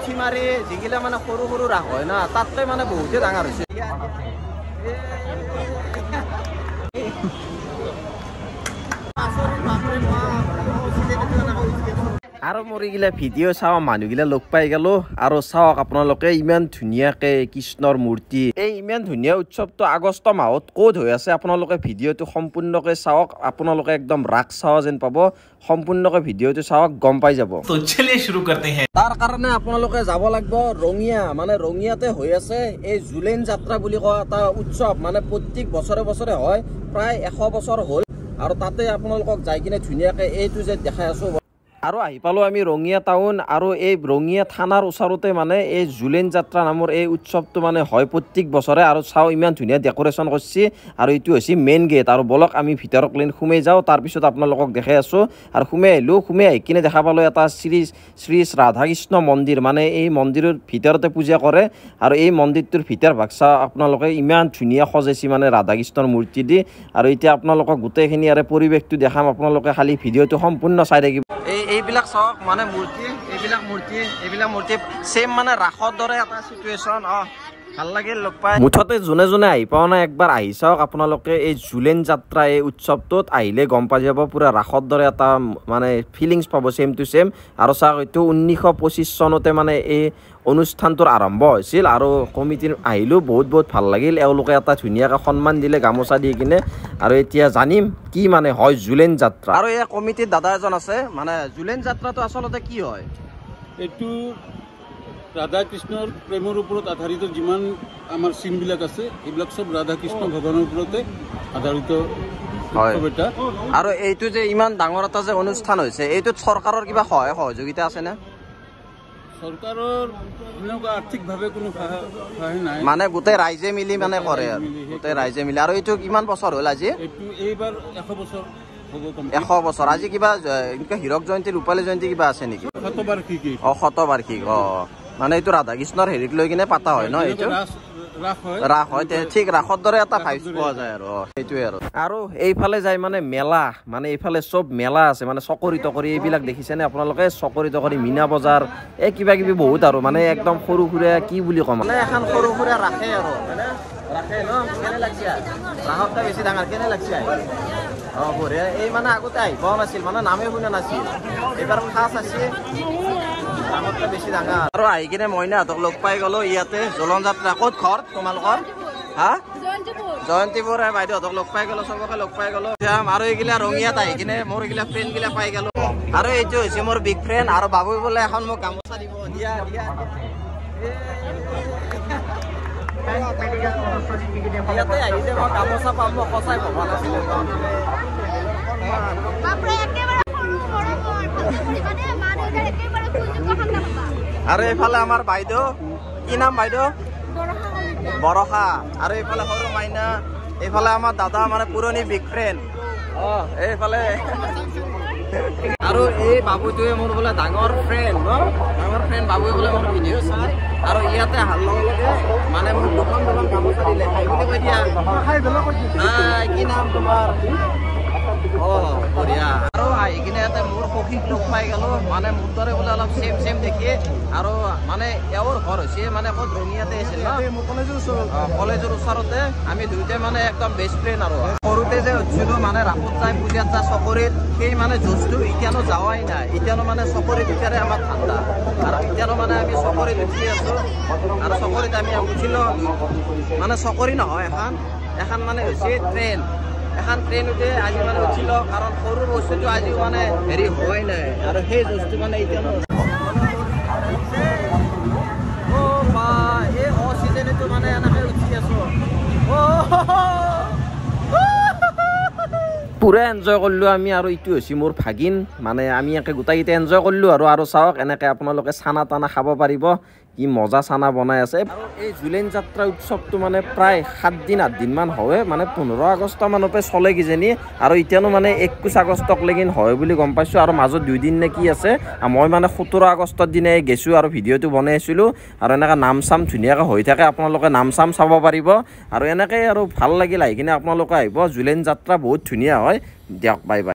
পুঠিমাৰি যিগিলা মানে সৰু সৰু ৰাস হয় না, তাতকৈ মানে বহুতে ডাঙৰ হৈছে। আৰু মোৰ এইগিলা ভিডিঅ' চাওঁ মানুহগিলা লগ পাই গ'লো। আৰু চাওক আপোনালোকে ইমান ধুনীয়াকৈ কৃষ্ণৰ মূৰ্তি। এই ইমান ধুনীয়া উৎসৱটো আগষ্ট মাহত ক'ত হৈ আছে আপোনালোকে ভিডিঅ'টো সম্পূৰ্ণকৈ চাওক, আপোনালোকে একদম ৰাস চাৱা যেন পাব। সম্পূৰ্ণকৈ ভিডিঅ'টো চাওক, গম পাই যাব। তাৰ কাৰণে আপোনালোকে যাব লাগিব ৰঙিয়া, মানে ৰঙিয়াতে হৈ আছে এই জুলেন যাত্ৰা বুলি কোৱা এটা উৎসৱ, মানে প্ৰত্যেক বছৰে বছৰে হয়, প্ৰায় 100 বছৰ হ'ল। আৰু তাতে আপোনালোকক যাই কিনে ধুনীয়াকৈ এইটো যে দেখাই আছোঁ। আৰু আহি পালোঁ আমি ৰঙিয়া টাউন, আৰু এই ৰঙিয়া থানাৰ ওচৰতে মানে এই জুলেন যাত্ৰা নামৰ এই উৎসৱটো মানে হয় প্ৰত্যেক বছৰে। আৰু চাওঁ ইমান ধুনীয়া ডেক'ৰেশ্যন কৰিছে। আৰু এইটো হৈছে মেইন গেট। আৰু বলক আমি ভিতৰক লেন সোমাই যাওঁ, তাৰপিছত আপোনালোকক দেখাই আছোঁ। আৰু সোমাই আহিলোঁ, সোমাই আহি কিনে দেখা পালোঁ এটা শ্ৰী শ্ৰী ৰাধাকৃষ্ণ মন্দিৰ, মানে এই মন্দিৰৰ ভিতৰতে পূজা কৰে। আৰু এই মন্দিৰটোৰ ভিতৰ ভাগ চাওঁ আপোনালোকে ইমান ধুনীয়া সজাইছে মানে ৰাধাকৃষ্ণৰ মূৰ্তি দি। আৰু এতিয়া আপোনালোকক গোটেইখিনি ইয়াৰে পৰিৱেশটো দেখাম, আপোনালোকে খালি ভিডিঅ'টো সম্পূৰ্ণ চাই থাকিব। এইবিলাক চাওক মানে মূৰ্তি, এইবিলাক মূৰ্তি, এইবিলাক মূৰ্তি ছেম মানে ৰাসৰ দৰে এটা চিটুৱেশ্যন। ভাল লাগিল লগ পাই। মুঠতে যোনে যোনে আহি পোৱা নাই একবাৰ আহি চাওক আপোনালোকে এই জুলেন যাত্ৰা এই উৎসৱটোত আহিলে গম পাই যাব, পূৰা ৰাসৰ দৰে এটা মানে ফিলিংছ পাব, ছেম টু ছেম। আৰু চাওক এইটো 1925 চনতে মানে এই অনুষ্ঠানটোৰ আৰম্ভ হৈছিল। আৰু কমিটিৰ আহিলেও বহুত বহুত ভাল লাগিল, এওঁলোকে এটা ধুনীয়াকৈ সন্মান দিলে গামোচা দি কিনে। আৰু এতিয়া জানিম কি মানে হয় জুলেন যাত্ৰা। আৰু এই কমিটিৰ দাদা এজন আছে, মানে জুলেন যাত্ৰাটো আচলতে কি হয়? এইটো ৰাধা কৃষ্ণৰ প্ৰেমৰ ওপৰত আধাৰিত যিমান আমাৰ চিনবিলাক আছে, এইবিলাক চব ৰাধা কৃষ্ণ ভগৱানৰ ওপৰতে আধাৰিত হয়। এটা। আৰু এইটো যে ইমান ডাঙৰ এটা যে অনুষ্ঠান হৈছে, এইটোত চৰকাৰৰ কিবা সহায় সহযোগিতা আছেনে? চৰকাৰৰ এনেকুৱা আৰ্থিকভাৱে কোনো সহায় নাই, মানে গোটেই ৰাইজে মিলি মানে কৰে আৰু গোটেই ৰাইজে মিলি। আৰু এইটো কিমান বছৰ হ'ল আজি? এইটো এইবাৰ 100 বছৰ হ'ব। 100 বছৰ। আজি কিবা এনেকুৱা হীৰক জয়ন্তী, ৰূপালী জয়ন্তী কিবা আছে নেকি? শতবাৰ্ষিকী। অ, শতবাৰ্ষিক। অ, মানে এইটো ৰাধা কৃষ্ণৰ হেৰিক লৈ কিনে পাতা হয় ন এইটো? ৰাস হয়, ঠিক ৰাসৰ দৰে এটা ভাইবছ পোৱা যায় আৰু সেইটোৱে। আৰু আৰু এইফালে যায় মানে মেলা, মানে এইফালে চব মেলা আছে, মানে চকৰি তকৰি এইবিলাক দেখিছেনে আপোনালোকে? চকৰি তকৰি, মীনা বজাৰ, এই কিবা কিবি বহুত। আৰু মানে একদম সৰু সুৰা কি বুলি ক'ম, মানে এখন সৰু সুৰা ৰাসে আৰু ৰাসে ন। কেনে লাগছে? ৰাসতকৈ বেছি ডাঙৰ। কেনে লাগছে? অ, বঢ়িয়া। এই মানে আগতে আহি পোৱা নাছিল, মানে নামে শুনা নাছিল, এইবাৰ ফাৰ্ষ্ট আছে, ডাঙৰকৈ বেছি ডাঙৰ। আৰু আহি কিনে মইনাহঁতক লগ পাই গ'লো ইয়াতে। জলন যাত্ৰা ক'ত ঘৰ তোমালোকৰ? হা, জয়ন্তীপুৰ। বাইদেউহঁতক লগ পাই গ'লো, চবকে লগ পাই গ'লো। আৰু এইগিলা ৰঙিয়াত আহি কিনে মোৰ এইগিলা ফ্ৰেণ্ড গিলা পাই গ'লো। আৰু এইটো হৈছে মোৰ বিগ ফ্ৰেণ্ড। আৰু বাবুই বোলে এখন মোক গামোচা দিব। দিয়া দিয়া। ইয়াতে আহিছে মই গামোচা পাম মই সঁচাই ভবা নাছিলো। আৰু এইফালে আমাৰ বাইদেউ, কি নাম বাইদেউ? বৰষা। আৰু এইফালে সৰু মাইনা। এইফালে আমাৰ দাদা, মানে পুৰণি বিগ ফ্ৰেণ্ড। অ, এইফালে আৰু এই বাবুটোৱে মোৰ বোলে ডাঙৰ ফ্ৰেণ্ড ন, ডাঙৰ ফ্ৰেণ্ড বাবুৱে বোলে মোৰ ভিডিঅ' চাই। আৰু ইয়াতে অহাৰ লগে লগে মানে মোক দুখন দুখন গামোচা দিলে। খাই বুলি কৈ দিয়া। কি নাম তোমাৰ? অ, বঢ়িয়া। আৰু আহি কিনে ইয়াতে মোৰ সখীক লগ পাই গ'লো, মানে মোৰ দৰে বোলে অলপ ছেম ছেম দেখি। আৰু মানে এওঁৰ ঘৰ হৈছে মানে ক'ত, ৰঙিয়াতে আছিল ন, কলেজৰ ওচৰতে। আমি দুয়োটাই মানে একদম বেষ্ট ফ্ৰেণ্ড। আৰু সৰুতে যে উঠিছিলোঁ মানে ৰাসত যাই পূজাত যা চকৰিত, সেই মানে জোজটো এতিয়ানো যোৱাই নাই। এতিয়ানো মানে চকৰিত উঠাৰে আমাৰ ঠাণ্ডা। আৰু এতিয়ানো মানে আমি চকৰিত উঠি আছোঁ। আৰু চকৰিত আমি উঠিলোঁ, মানে চকৰি নহয় এখন, এখন মানে হৈছে ট্ৰেইন। এখন ট্ৰেইন উঠে আজি মানে উঠিলোঁ, কাৰণ সৰু বস্তুটো আজিও মানে হেৰি হোৱাই নাই। আৰু সেই বস্তু মানে এতিয়ানো এই অ চিজনটো মানে এনেকৈ উঠি আছোঁ। পুৰা এনজয় কৰিলোঁ আমি। আৰু এইটো হৈছে মোৰ ভাগিন, মানে আমি একে গোটেইকেইটা এনজয় কৰিলোঁ। আৰু আৰু চাওক এনেকৈ আপোনালোকে চানা তানা খাব পাৰিব, কি মজা চানা বনাই আছে। আৰু এই জুলেন যাত্ৰা উৎসৱটো মানে প্ৰায় 7 দিন 8 দিনমান হয়, মানে 15 আগষ্ট মানৰ পৰা চলে কিজানি। আৰু এতিয়ানো মানে 21 আগষ্টক লেগিন হয় বুলি গম পাইছোঁ। আৰু মাজত 2 দিন নে কি আছে। মই মানে 17 আগষ্টৰ দিনাই গেছোঁ আৰু ভিডিঅ'টো বনাই আছিলোঁ। আৰু এনেকৈ নাম চাম ধুনীয়াকৈ হৈ থাকে, আপোনালোকে নাম চাম চাব পাৰিব। আৰু এনেকৈ আৰু ভাল লাগিল আহি কিনে আপোনালোকে আহিব, জুলেন যাত্ৰা বহুত ধুনীয়া হয়। দিয়ক, বাই বাই।